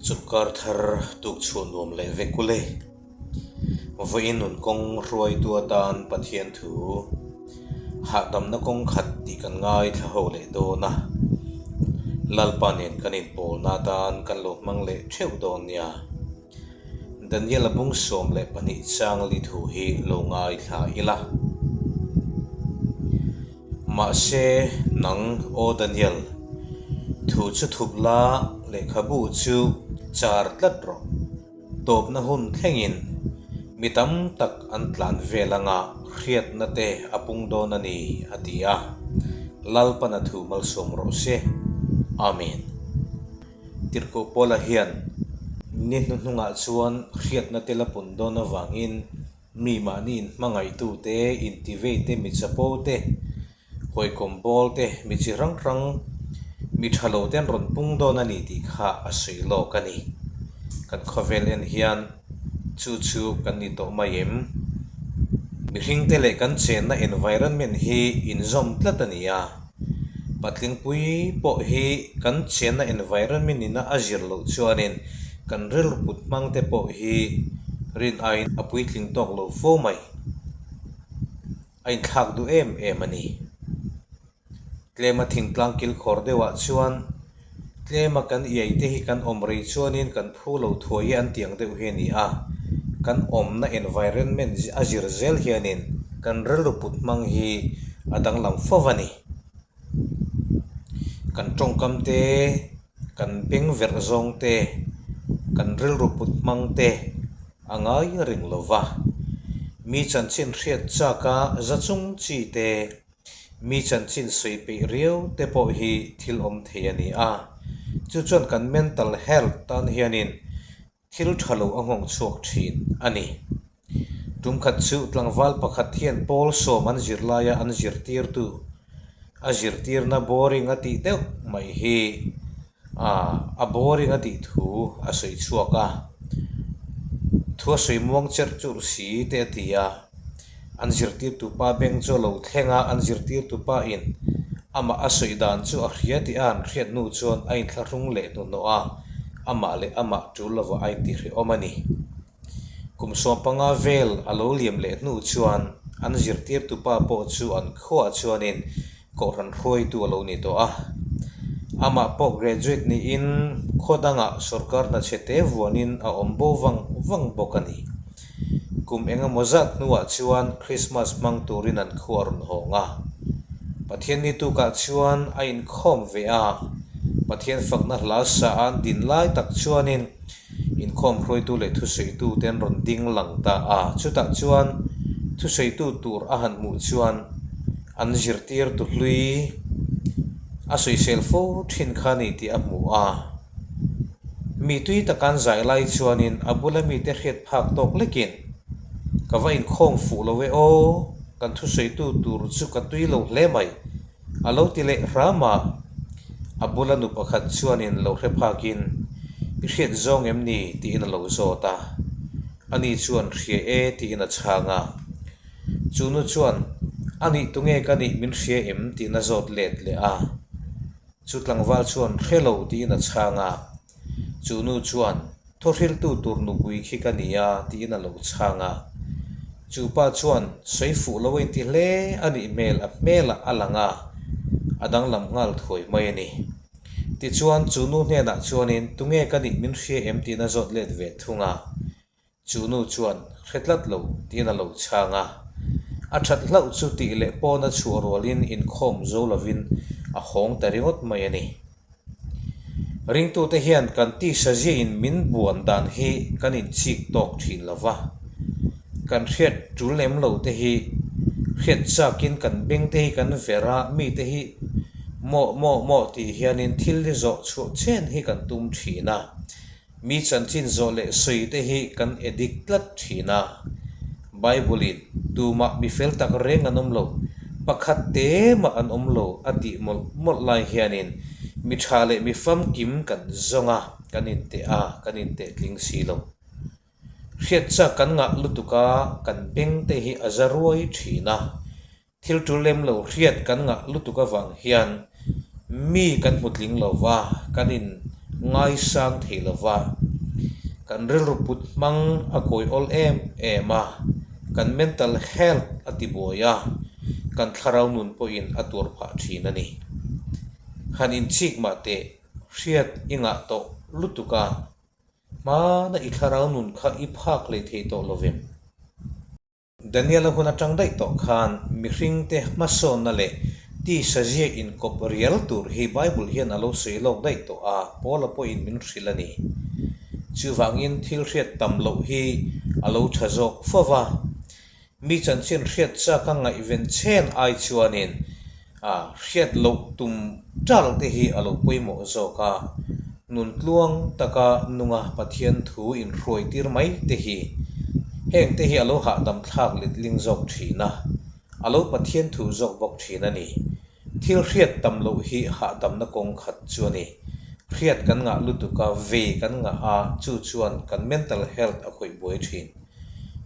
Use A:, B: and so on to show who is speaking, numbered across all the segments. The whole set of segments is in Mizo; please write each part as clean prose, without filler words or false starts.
A: Chawlhkar thar tuk chhuah nuam leh vek ule. Vawiin nun kawng hruaitu atan Pathian thu hahdamna kawng khat tih kan ngaithla ho leh dawn a. Lalpa nen kan inpawlna atan kan lo hmang leh theuh dawn nia. Daniel-a bung 12 changli thu hi lo ngaithla ila. Mahse, nang, Aw Daniel, thu chu thup la, lehkhabu chu char tlat rawh. Tawpna hun thlengin mi tam tak an tlan vel anga hriatna te a pung dawn a ni, a ti a. Lalpana thu malsawm rawh se. Amen. Tirhkoh Paula hian ni hnuhnungah chuan hriatna te la pun dawn avangin mi mahni inhmangaihtu te, intivei te, mi chapo te, hawikawm bawl te, mi chi hrang hrang, mi tha lo te an rawn pung dawn a ni tih kha a sawi lawk a ni. Kan khawvel en hian chu chu kan ni tawh mai em? Mihringte leh kan chenna environment hi inzawm tlat a ni a. Patlingpui pawh hi kan chenna environment ina a zir loh chuanin kan rilru put hmang te pawh hi rin aiin a puitling tawk lo fo mai. A inthlak duh em em a ni. Tlema thingtlang kilkhawr deuhah chuan tlema kan iai te hi kan awm rei chuanin kan phu lo thuai hi an tiang deuh hi a ni a, kan awmna environment a zir zel hianin kan rilru put hmang hi a danglam fo a ni. Kan tawngkam te, kan beng verh zawng te, kan rilru put hmang te a ngai ring lo va, mi chanchin hriat chaka za chung chi te, Mi chanchin sawi peih riau te pawh hi thil awm thei a ni a, chu chuan kan mental health tan hianin thil tha lo a nghawng chhuak thin a ni. Tum khat chu tlangval pakhat hian pawl sawm an zir laia an zirtirtu a zirtirna boring a tih deuh mai hi a boring a tih thu a sawi chhuak a, thu a sawi muang cherh churh si te a ti a. An zirtirtu pa beng chu a lo thleng a, an zirtirtu pa in amah a sawi dan chu a hria tih a han hriat hnu chuan a inthlahrung leh hnuhnawh a, amah leh amah tul lovah a intihrehawm a ni. Kum 15 vel a lo liam leh hnu chuan an zirtirtu pa pawh chu an khuaah chuanin kohhran hruaitu a lo ni tawh a. Amah pawh graduate niin khaw dangah sorkar hna chhe te vuanin a awm bo vang vang bawk a ni. Kum engemaw zat hnuah chuan Christmas hmang turin an khu a rawn hawng a. Pathian ni tukah chuan a inkhawm ve a, Pathian fakna hla sa an din lai tak chuanin inkhawm hruaitu leh thusawitu te an rawn ding lang ta a. Chutah chuan thusawitu tur a han hmuh chuan an zirtirtu hlui a sawisel fo thin kha a ni tih a hmu a. Mi tui taka an zai lai chuanin a bula mite hriat phak tawk lekin, Ka va inkhawm fuh lo e aw, kan thusawitu tur chu ka tui lo hle mai, a lo ti leh hram a. A bula nu pakhat chuanin lo hre phakin, I hriat zawng em ni? tiin a lo zawt a. Ani chuan hria e tiin a chhang a. Chu nu chuan, A nih tunge ka nih min hria em? tiin a zawt let leh a. Chu tlangval chuan hre lo tiin a chhang a, chu nu chuan thawhriltu tur nupui khi ka ni a tiin a lo chhang a. Chu pa chuan sawi fuh lo a inti hle a nih hmel a hmelah a lang a, a danglam nghal thuai mai a ni. Tichuan chu nu hnenah chuanin tunge ka nih min hria em tiin a zawt let ve thung a. Chu nu chuan hre tlat lo tiin a lo chhang a. A that hlauh chu tih leh pawna chhuah rualin inkhawm zo lovin a hawng ta ringawt mai a ni. Ringtute hian kan tisa ziain min buan dan hi kan inchik tawk thin lo va. Kan hriat tul lem lo te hi hriat chakin kan beng te hi kan ver a, mite hi maw maw maw tih hianin thil hi zawh chhuah chen hi kan tum thin a. Mi chanchin zawh leh sawi te hi kan addict tlat thin a. Bible-in, Tumah mi fel tak reng an awm lo, pakhat te mah an awm lo a tih mawlh mawlh lai hianin mi tha leh mi famkim kan zawng a, kan inteh a, kan inteh tling si lo. Hriat chak kan ngah lutuk a, kan beng te hi a za ruai thin a. Thil tul lem lo hriat kan ngah lutuk avang hian mi kan hmu tling lo va, kan in ngaisang thei lo va, kan rilru put hmang a kawi awl em em a, kan mental health a ti buai a, kan thlarau nun pawhin a tuar phah thin a ni. Han inchik mah teh hriat i ngah tawh lutuk a, hmana i thlarau nun kha i phak hlei thei tawh lo vem? Daniel-a hun atang daih tawh khan mihringte hmasawnna leh tisa zia inkawp rial tur hi Bible hian a lo sawi lawk daih tawh a, Paula pawhin min hrilh a ni. Chuvangin thil hriat tam loh hi a lo tha zawk fo va, mi chanchin hriat chak a ngaihven chen ai chuanin a hriat loh tum tal te hi a lo pawimawh zawk a, nun tluang taka nunga Pathian thu inhruai tir mai te hi heng te hi a lo hahdam thlak letling zawk thin a, a lo Pathian thu zawk bawk thin a ni. Thil hriat tam loh hi hahdamna kawng khat chu a ni. Hriat kan ngah lutuk a, vei kan ngah a, chu chuan kan mental health a khawih buai thin.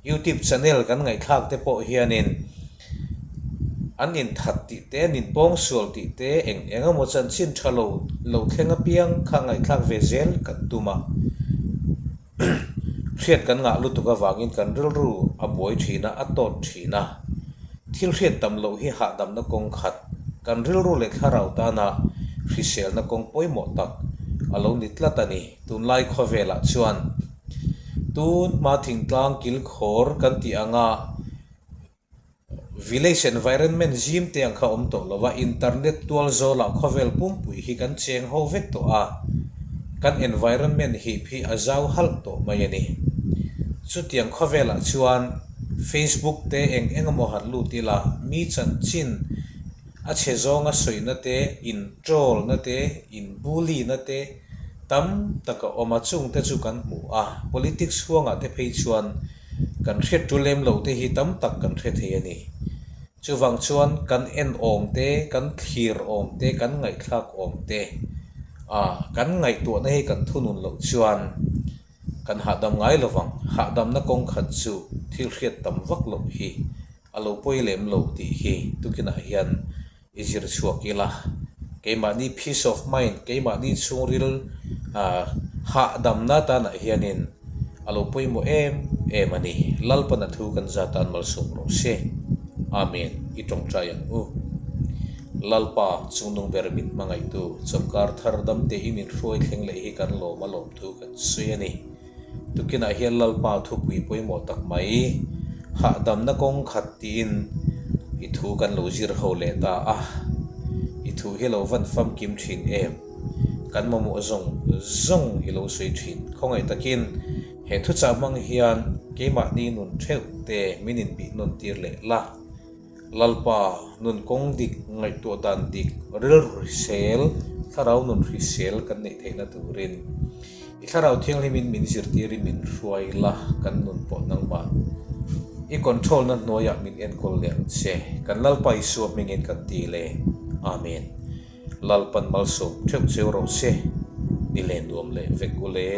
A: Youtube channel kan ngaihthlak te pawh hianin An inthat tih te, an inpawngsual tih te, eng eng emaw chanchin tha lo lo thleng apiang kha ngaihthlak ve zel kan tum a. Hriat kan ngah lutuk avangin kan rilru a buai thin a, a tawt thin a. Thil hriat tam loh hi hahdamna kawng khat, kan rilru leh thlarau tana hriselna kawng pawimawh tak a lo ni tlat a ni. Tunlai khawvelah chuan tun hma thingtlang kilkhawr kan tih anga, Village environment zim te ang kha awm tawh lo a, internet tual zawlah khawvel pumpui hi kan cheng ho vek tawh a, kan environment hip hi a zau halh tawh mai a ni. Chutiang khawvelah chuan Facebook te eng eng emaw han lut ila, mi chanchin a chhe zawnga sawina te, in troll na te, in bully na te tam tak a awm a, chungte chu kan hmu a, politics huangah te phei chuan Kan hriat tul lem loh te hi tam tak kan hre thei a ni. Chuvang chuan kan en awm te, kan thlir awm te, kan ngaihthlak awm te, a kan ngaihtuahna hi kan thunun loh chuan kan hahdam ngai lo vang. Hahdamna kawng khat chu thil hriat tam vak loh hi a lo pawi lem lo tih hi tukinah hian I zir chhuak ila, keimahni peace of mind, keimahni chhungril hahdamna tanah hianin a lo pawimawh em em a ni. Lalpana thu kan za tan malsawm rawh se. Amen. I tawngtai ang u. Lalpa, chungnung ber min hmangaihtu, chawlhkar thar damte i min hruai thleng leh hi kan lawm a lawm thu kan sawi a ni. Tukinah hian Lalpa thupui pawimawh tak mai, hahdamna kawng khat tiin i thu kan lo zir ho leh ta a, i thu hi lo van famkim thin em? Kan mamawh zawng zawng i lo sawi thin. Khawngaih takin he thuchah hmang hian keimahni nun theuh te min inbih nawn tir leh la. Lalpa, nun kawng dik, ngaihtuah dan dik, rilru hrisel, thlarau nun hrisel kan neih theihna turin i thlarau thianghlimin min zirtirin min hruai la, kan nun pawh nangmah i control na hnuaiah min enkawl leh ang che. Kan Lalpa Isua hmingin kan ti le. Amen. Lalpan malsawm theuh cheu rawh se. Ni leh nuam leh vek u le.